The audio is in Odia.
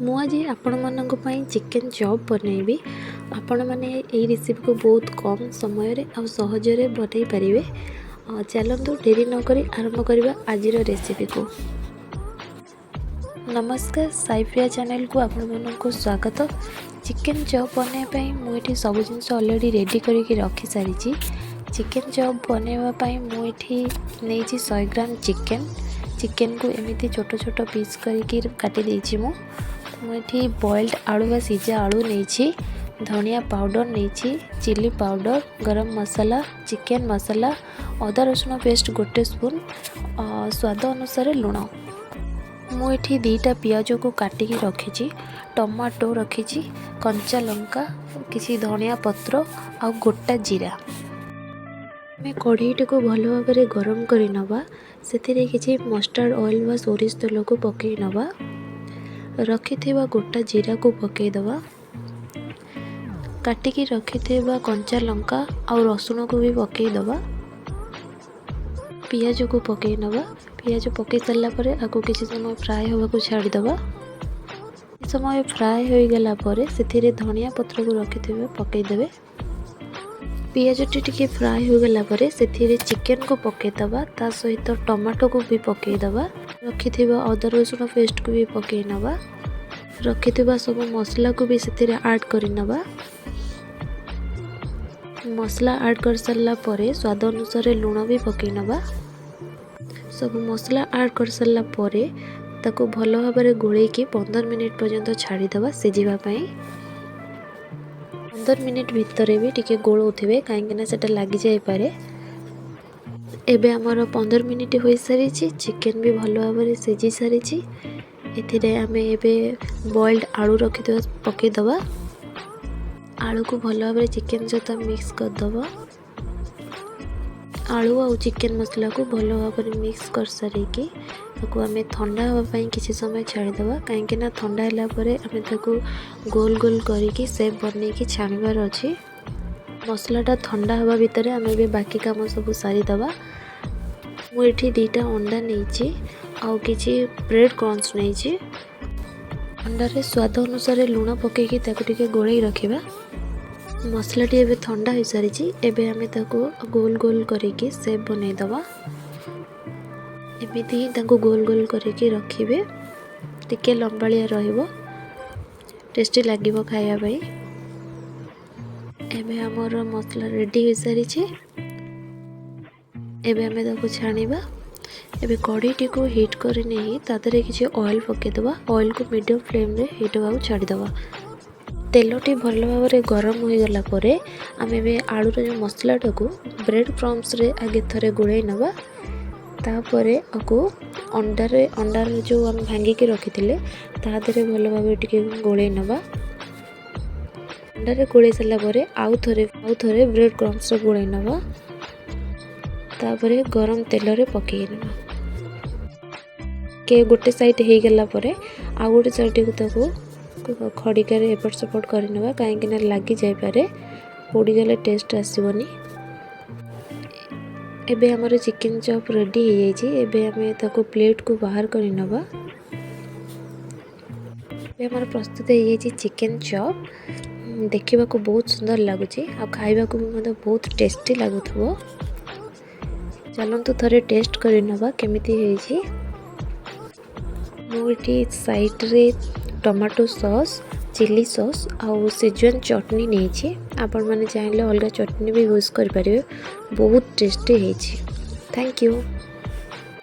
ମୁଁ ଆଜି ଆପଣମାନଙ୍କ ପାଇଁ ଚିକେନ୍ ଚପ୍ ବନେଇବି। ଆପଣମାନେ ଏଇ ରେସିପିକୁ ବହୁତ କମ୍ ସମୟରେ ଆଉ ସହଜରେ ବନେଇ ପାରିବେ। ଚାଲନ୍ତୁ, ଡେରି ନକରି ଆରମ୍ଭ କରିବା ଆଜିର ରେସିପିକୁ। ନମସ୍କାର, ସାଇପ୍ରିୟା ଚ୍ୟାନେଲକୁ ଆପଣମାନଙ୍କୁ ସ୍ୱାଗତ। ଚିକେନ୍ ଚପ୍ ବନେଇବା ପାଇଁ ମୁଁ ଏଠି ସବୁ ଜିନିଷ ଅଲରେଡ଼ି ରେଡ଼ି କରିକି ରଖିସାରିଛି। ଚିକେନ୍ ଚପ୍ ବନେଇବା ପାଇଁ ମୁଁ ଏଠି ନେଇଛି 100 ଗ୍ରାମ ଚିକେନ୍। ଚିକେନ୍କୁ ଏମିତି ଛୋଟ ଛୋଟ ପିସ୍ କରିକି କାଟି ଦେଇଛି ମୁଁ। ମୁଁ ଏଠି ବଏଲ୍ଡ ଆଳୁ ବା ସିଝା ଆଳୁ ନେଇଛି, ଧନିଆ ପାଉଡ଼ର ନେଇଛି, ଚିଲି ପାଉଡ଼ର, ଗରମ ମସଲା, ଚିକେନ୍ ମସଲା, ଅଦା ରସୁଣ ପେଷ୍ଟ 1 ସ୍ପୁନ୍, ସ୍ୱାଦ ଅନୁସାରେ ଲୁଣ। ମୁଁ ଏଠି 2ଟା ପିଆଜକୁ କାଟିକି ରଖିଛି, ଟମାଟୋ ରଖିଛି, କଞ୍ଚା ଲଙ୍କା, କିଛି ଧନିଆ ପତ୍ର ଆଉ ଗୋଟା ଜିରା। ଆମେ କଢ଼େଇଟିକୁ ଭଲ ଭାବରେ ଗରମ କରି ନେବା। ସେଥିରେ କିଛି ମଷ୍ଟାର୍ଡ଼ ଅଏଲ୍ ବା ସୋରିଷ ତେଲକୁ ପକାଇ ନେବା। ରଖିଥିବା ଗୋଟା ଜିରାକୁ ପକାଇଦେବା। କାଟିକି ରଖିଥିବା କଞ୍ଚା ଲଙ୍କା ଆଉ ରସୁଣକୁ ବି ପକାଇଦେବା। ପିଆଜକୁ ପକାଇ ନେବା। ପିଆଜ ପକାଇ ସାରିଲା ପରେ ଆକୁ କିଛି ସମୟ ଫ୍ରାଏ ହେବାକୁ ଛାଡ଼ିଦେବା। କିଛି ସମୟ ଫ୍ରାଏ ହୋଇଗଲା ପରେ ସେଥିରେ ଧନିଆ ପତ୍ରକୁ ରଖିଥିବେ, ପକାଇଦେବେ। ପିଆଜଟି ଟିକେ ଫ୍ରାଏ ହୋଇଗଲା ପରେ ସେଥିରେ ଚିକେନକୁ ପକାଇଦେବା। ତା ସହିତ ଟମାଟୋକୁ ବି ପକାଇଦେବା। ରଖିଥିବା ଅଦା ରସୁଣ ପେଷ୍ଟକୁ ବି ପକାଇ ନେବା। ରଖିଥିବା ସବୁ ମସଲାକୁ ବି ସେଥିରେ ଆଡ଼୍ କରିନେବା। ମସଲା ଆଡ଼୍ କରିସାରିଲା ପରେ ସ୍ୱାଦ ଅନୁସାରେ ଲୁଣ ବି ପକାଇ ନେବା। ସବୁ ମସଲା ଆଡ଼୍ କରିସାରିଲା ପରେ ତାକୁ ଭଲ ଭାବରେ ଗୋଳେଇକି 15 ମିନିଟ୍ ପର୍ଯ୍ୟନ୍ତ ଛାଡ଼ିଦେବା ସିଝିବା ପାଇଁ। 15 ମିନିଟ୍ ଭିତରେ ବି ଟିକେ ଗୋଳଉଥିବେ, କାହିଁକିନା ସେଇଟା ଲାଗିଯାଇପାରେ। ଏବେ ଆମର 15 ମିନିଟ୍ ହୋଇସାରିଛି। ଚିକେନ୍ ବି ଭଲ ଭାବରେ ସିଝି ସାରିଛି। ଏଥିରେ ଆମେ ଏବେ ବଏଲ୍ଡ ଆଳୁ ରଖିଥିବା ପକାଇଦେବା। ଆଳୁକୁ ଭଲ ଭାବରେ ଚିକେନ୍ ସହିତ ମିକ୍ସ କରିଦେବା। ଆଳୁ ଆଉ ଚିକେନ୍ ମସଲାକୁ ଭଲ ଭାବରେ ମିକ୍ସ କରିସାରିକି ତାକୁ ଆମେ ଥଣ୍ଡା ହେବା ପାଇଁ କିଛି ସମୟ ଛାଡ଼ିଦେବା, କାହିଁକିନା ଥଣ୍ଡା ହେଲା ପରେ ଆମେ ତାକୁ ଗୋଲ ଗୋଲ କରିକି ସେପ୍ ବନେଇକି ଛାଣିବାର ଅଛି। ମସଲାଟା ଥଣ୍ଡା ହେବା ଭିତରେ ଆମେ ଏବେ ବାକି କାମ ସବୁ ସାରିଦେବା। ମୁଁ ଏଠି 2ଟା ଅଣ୍ଡା ନେଇଛି ଆଉ କିଛି ବ୍ରେଡ଼୍ କ୍ରମ୍ସ ନେଇଛି। ଅଣ୍ଡାରେ ସ୍ୱାଦ ଅନୁସାରେ ଲୁଣ ପକାଇକି ତାକୁ ଟିକେ ଗୋଳେଇ ରଖିବା। ମସଲାଟି ଏବେ ଥଣ୍ଡା ହୋଇସାରିଛି। ଏବେ ଆମେ ତାକୁ ଗୋଲ ଗୋଲ କରିକି ସେପ୍ ବନେଇଦେବା। ଏମିତି ହିଁ ତାକୁ ଗୋଲ ଗୋଲ କରିକି ରଖିବେ। ଟିକେ ଲମ୍ବାଳିଆ ରହିବ, ଟେଷ୍ଟି ଲାଗିବ ଖାଇବା ପାଇଁ। ଏବେ ଆମର ମସଲା ରେଡ଼ି ହୋଇସାରିଛି। ଏବେ ଆମେ ତାକୁ ଛାଣିବା। ଏବେ କଢ଼େଇଟିକୁ ହିଟ୍ କରି ନେଇ ତା ଦେହରେ କିଛି ଅଏଲ୍ ପକାଇଦେବା। ଅଏଲ୍କୁ ମିଡ଼ିୟମ୍ ଫ୍ଲେମ୍ରେ ହିଟ୍ ହେବାକୁ ଛାଡ଼ିଦେବା। ତେଲଟି ଭଲ ଭାବରେ ଗରମ ହୋଇଗଲା ପରେ ଆମେ ଏବେ ଆଳୁର ଯେଉଁ ମସଲାଟାକୁ ବ୍ରେଡ଼୍ କ୍ରମ୍ସରେ ଆଗେ ଥରେ ଗୋଳେଇ ନେବା। ତାପରେ ଆକୁ ଅଣ୍ଡାରେ ଯେଉଁ ଆମେ ଭାଙ୍ଗିକି ରଖିଥିଲେ, ତା ଦେହରେ ଭଲ ଭାବରେ ଟିକେ ଗୋଳେଇ ନେବା। ଅଣ୍ଡାରେ ଗୋଳେଇ ସାରିଲା ପରେ ଆଉ ଥରେ ବ୍ରେଡ଼୍ କ୍ରମ୍ସରେ ଗୋଳେଇ ନେବା। ତାପରେ ଗରମ ତେଲରେ ପକାଇ ନେବା। ଗୋଟେ ସାଇଡ଼୍ ହେଇଗଲା ପରେ ଆଉ ଗୋଟେ ସାଇଡ଼୍କୁ ତାକୁ ଖଡ଼ିକାରେ ଏପଟ ସେପଟ କରିନେବା, କାହିଁକିନା ଲାଗିଯାଇପାରେ, ପୋଡ଼ିଗଲେ ଟେଷ୍ଟ ଆସିବନି। ଏବେ ଆମର ଚିକେନ୍ ଚପ୍ ରେଡ଼ି ହେଇଯାଇଛି। ଏବେ ଆମେ ତାକୁ ପ୍ଲେଟ୍କୁ ବାହାର କରି ନେବା। ଏବେ ଆମର ପ୍ରସ୍ତୁତ ହେଇଯାଇଛି ଚିକେନ୍ ଚପ୍। ଦେଖିବାକୁ ବହୁତ ସୁନ୍ଦର ଲାଗୁଛି ଆଉ ଖାଇବାକୁ ବି ମଧ୍ୟ ବହୁତ ଟେଷ୍ଟି ଲାଗୁଥିବ। ଚାଲନ୍ତୁ, ଥରେ ଟେଷ୍ଟ କରି ନେବା କେମିତି ହେଇଛି। ମୁଁ ଏଠି ସାଇଡ଼୍ରେ ଟମାଟୋ ସସ୍, ଚିଲି ସସ୍ ଆଉ ସିଜୱାନ୍ ଚଟଣି ନେଇଛି। ଆପଣମାନେ ଚାହିଁଲେ ଅଲଗା ଚଟଣି ବି ୟୁଜ୍ କରିପାରିବେ। ବହୁତ ଟେଷ୍ଟି ହେଇଛି। Thank you.